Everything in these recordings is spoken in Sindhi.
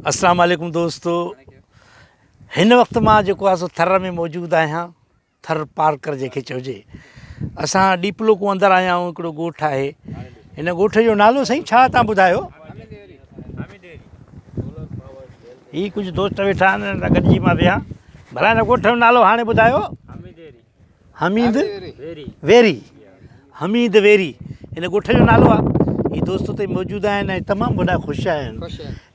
اسلام عليڪم دوستو هن وقت مان جيڪو آهي سو ٿر ۾ موجود آهيان ٿر پارڪر جنهن کي چئجي اسان ڏيپلو کان اندر آيا آهيون هڪڙو ڳوٺ آهي هن ڳوٺ جو نالو سائين ڇا تان ٻڌايو هي ڪجهه دوست ويٺا آهن هن سان گڏجي مان ويهان ڀلا هن ڳوٺ جو نالو هاڻي ٻڌايو حميد ويري حميد ويري هن ڳوٺ جو نالو آهي هي دوست اتي موجود آهن ۽ تمام وڏا خوش آهن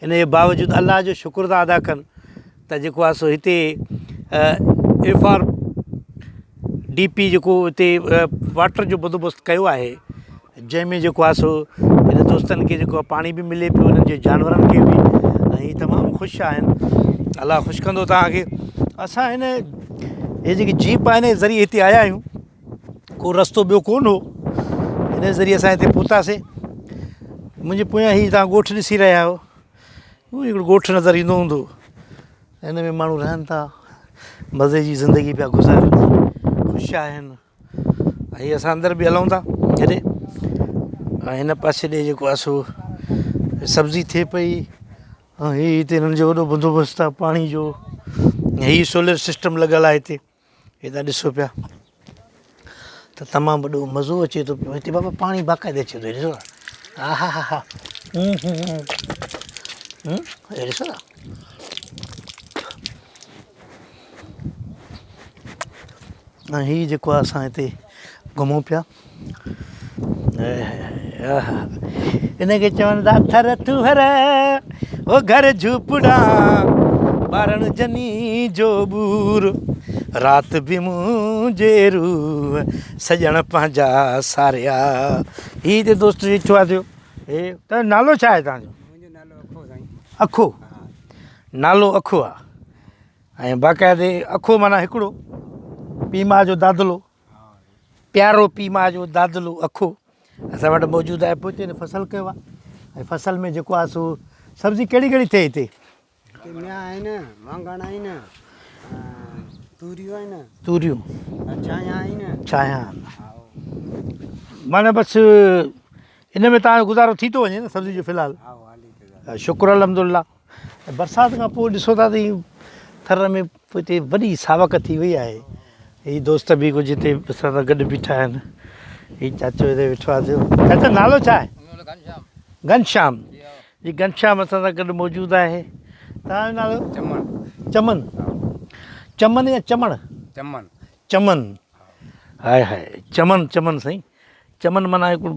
ان جي باوجود الله جو شڪر ٿا ادا ڪن ته جيڪو آهي سو هتي ايف آر ڊي پي جيڪو هتي واٽر جو بندوبست ڪيو آهي جنهن ۾ جيڪو آهي سو هن دوستن کي جيڪو آهي پاڻي به ملي پيو هنن جي جانورن کي به ۽ هي تمام خوش آهن الله خوش ڪندو توهان کي اسان هن هي جيڪي جيپ آهي هن جي ذريعي هتي آيا آهيون ڪو رستو ٻيو ڪونه هو هن جي ذريعي اسان هتي پهتاسين منهنجي پويان هي توهان ڳوٺ ڏسي رهيا آهيو اهو هڪڙو ڳوٺ نظر ايندو هوندو هن ۾ ماڻهو رهن ٿا مزي جي زندگي پيا گذارن خوش آهن ۽ اسان اندر به هلون ٿا هيڏي ۽ هن پاسي ڏي جيڪو آهي سو سبزي ٿئي پئي ۽ هي هتي هنن جو وڏو بندوبست آهي پاڻي جو هي سولر سسٽم لڳل آهي هتي هي تان ڏسو پيا ته تمام وڏو مزو اچي ٿو پيو هتي بابا پاڻي باقاعدي اچي ٿو ڏسو ها ها ها ها ڏسو نه ۽ هي جيڪو آهي اسان هتي گهمون پيا ان کي چون ٿا ٿر ٿوهر او گهر جهوپڙا ٻارڻ جني جو ٻور رات به منهنجي روح سڄڻ پنهنجا ساريا هي هتي دوست ويٺو آهي ٿيو هي ته نالو ڇا آهي تنهنجو منهنجو نالو اکو سائين اکو نالو اکو آهي ۽ باقاعدي اکو معنيٰ هڪڙو، پيء ماء جو دادلو، پيارو پيء ماء جو دادلو اکو اسان وٽ موجود آهي. پوء هتي فصل ڪيو آهي ۽ فصل ۾ جيڪو آهي سو سبزي ڪهڙي ڪهڙي ٿئي هتي؟ هتي ميها آهن، واڱڻ آهن، توريون آهن، توريون، ڇانيا آهن، ڇانيا آهن، معنيٰ بس ان ۾ تان جو گذارو ٿي ٿو وڃي نه سبزي جو في الحال؟ شڪر الحمدلله. ۽ برسات کان پوء ڏسو ٿا ته هي ٿر ۾ هتي وڏي ساوڪ ٿي وئي آهي. هي دوست به ڪجهه هتي اسان سان گڏ بيٺا آهن. هي چاچو هتي ويٺو آهي. چاچا نالو ڇا آهي؟ گهنشام. جي گهنشام اسان سان گڏ موجود آهي. توهان جو نالو؟ چمن. چمن. چمن يا چمڻ؟ چمن. چمن. هاء هاء چمن چمن سائين. چمن معنيٰ هڪڙو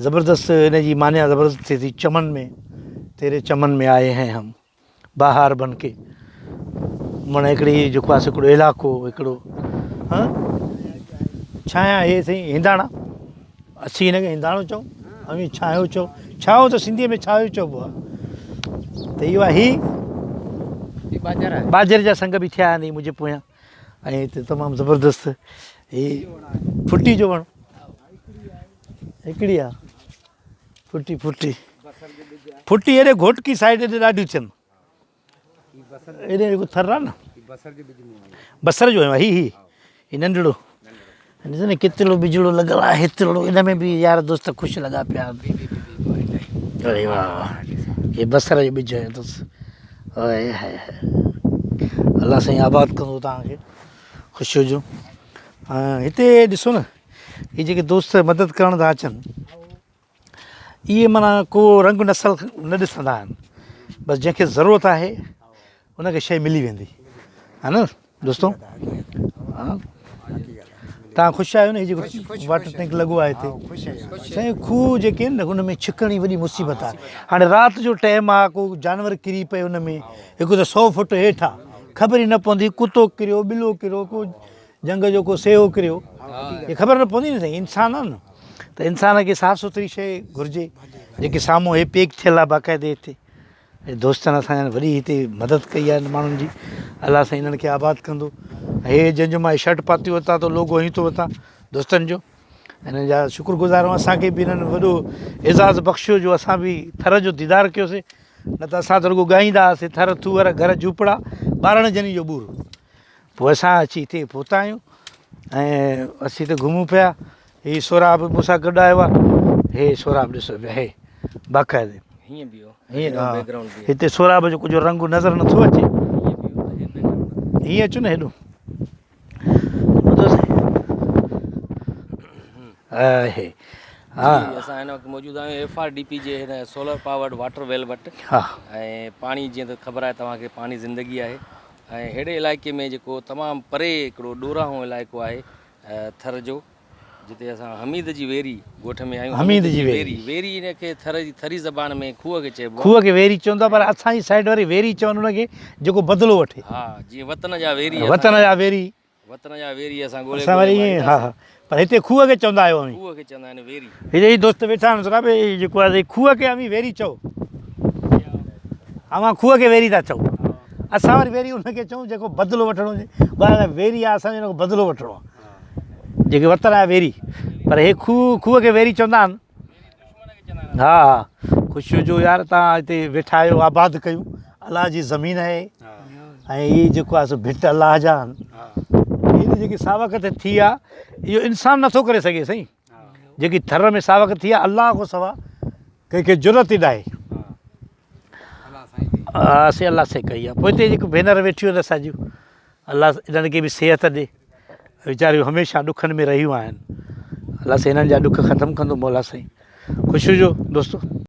زبردست ان جي معنيٰ زبردست ٿئي ٿي چمن ۾ تيري چمن ۾ آئي هين هم بهار بن ڪي معنيٰ هڪڙي جيڪو آهي هڪڙو علائقو هڪڙو ها ڇايا هي سائين هنداڻا اسين هن کي هنداڻو چئون اوهين ڇايو چئو ڇايو ته سنڌيء ۾ ڇايو چئبو آهي ته اهو آهي هي ٻاجهر جا سنگ به ٿيا آهن منهنجي پويان ۽ هتي تمام زبردست هي ڦٽي جو وڻ هڪڙي آ ڦٽي ڦٽي ڦٽي هيڏي گهوٽڪي سائيڊ هيڏي ڏاڍيون ٿين هيڏي جيڪو ٿر آ نه بصر جو هي هي هي ننڍڙو ڏسو نه ڪيترو بجڙو لڳل آهي هيترو ان ۾ به يار دوست خوش لڳا پيا آهن اري واهه واهه هي بصر جو ٻج هنيو اٿس هاء هاء الله سائين آباد ڪندو توهان کي خوش هجو هتي ڏسو نه هي جيڪي دوست مدد ڪرڻ ٿا اچن اهي معنيٰ ڪو رنگ نسل نه ڏسندا آهن بس جنهن کي ضرورت آهي ان کي شيء ملي ويندي ها نه دوستو ها تان خوش آهيو نه هي جيڪو واٽر ٽينڪ لڳو آهي هتي سائين کوهه جيڪي آهن نه ان ۾ ڇڪڻ جي وڏي مصيبت آهي هاڻي رات جو ٽائيم آهي ڪو جانور ڪري پئي ان ۾ هڪ ته سو فٽ هيٺ آهي خبر ئي نه پوندي ڪتو ڪريو ٻلو ڪريو ڪو جنگ جو ڪو سيهو ڪريو هي خبر نه پوندي نه سائين انسان آهي نه ته انسان کي صاف سٿري شيء گهرجي جيڪي سامهون هي پيڪ ٿيل آهي باقاعدي هتي ۽ دوستن اسان جن وڏي هتي مدد ڪئي آهي ماڻهن جي الله سائين انهن کي آباد ڪندو هي جنهن جو مان شرٽ پاتي وتان ٿو لوگو هنيو ٿو وتان دوستن جو انهن جا شڪر گذار آهيون اسان کي به انهن وڏو اعزاز بخشيو جو اسان به ٿر جو ديدار ڪيوسي نه ته اسان ته رڳو ڳائيندا هئاسي ٿر ٿوهر گهر جهوپڙا ٻارڻ جني جو ٻور پوء اسان اچي هتي پهتا آهيون ۽ اسين هتي گهمون پيا هي سهراب مون سان گڏ آيو آهي هي سهراب ڏسو پيا هي باقاعدي. هيئن بيهو هيئن ها بيڪ گرائونڊ بيهو هتي سوراب جو ڪجهه رنگ نظر نٿو اچي. هيئن بيهو ته هي بيڪ گرائونڊ. هيئن اچو نه هيڏو. ٻڌو سائين. آهي ها. جي اسان هن وقت موجود آهيون ايف آر ڊي پي جي هن سولر پاورڊ واٽر ويل وٽ. ها. ۽ پاڻي جيئن ته خبر آهي توهان کي پاڻي زندگي آهي ۽ ههڙي علائقي ۾ جيڪو تمام پري هڪڙو ڏورانهون علائقو آهي ٿر جو جتي اسان حميد جي ويري ڳوٺ ۾ آهيون. حميد جي ويري. ويري ان کي ٿر جي ٿري زبان ۾ کوهه کي چئبو آهي. کوهه کي ويري چوندا پر اسان جي سائيڊ واري ويري چون ان کي جيڪو بدلو وٺي. ها جيئن وطن جا ويري. وطن جا ويري. وطن جا ويري اسان ڳولي اسان وري ائين ها ها پر هتي کوهه کي چوندا آهيو اوهين. کوهه کي چوندا آهن ويري. هتي هي دوست ويٺا آهن سراب هي جيڪو آهي کوهه کي اوهين ويري چئو. اوهان کوهه کي ويري ٿا چئو. اسان وري ويري ان کي چئون جيڪو بدلو وٺڻو هجي. بهرحال ويري آهي اسان جو ان کان بدلو وٺڻو آهي. جيڪي وطن آهي ويري پر هي کوهه کوهه کي ويري چوندا آهن. ها ها خوش هجو يار تان هتي ويٺا آهيو آباد ڪيون الله جي زمين آهي ۽ هي جيڪو آهي سو ڀٽ الله جا آهن هي جيڪي ساوڪ تي ٿي آهي اهو انسان نٿو ڪري سگهي سائين جيڪي ٿر ۾ ساوڪ ٿي آهي الله کان سوا ڪنهن کي جرئت ئي ناهي ها سي الله سائين ڪئي آهي پوء هتي جيڪي ڀينر ويٺيون آهن اسان جون الله انهن کي به صحت ڏي ويچاريون هميشه ڏکن ۾ رهيون آهن الله سائين انهن جا ڏک ختم ڪندو مولا سائين خوش هجو دوستو.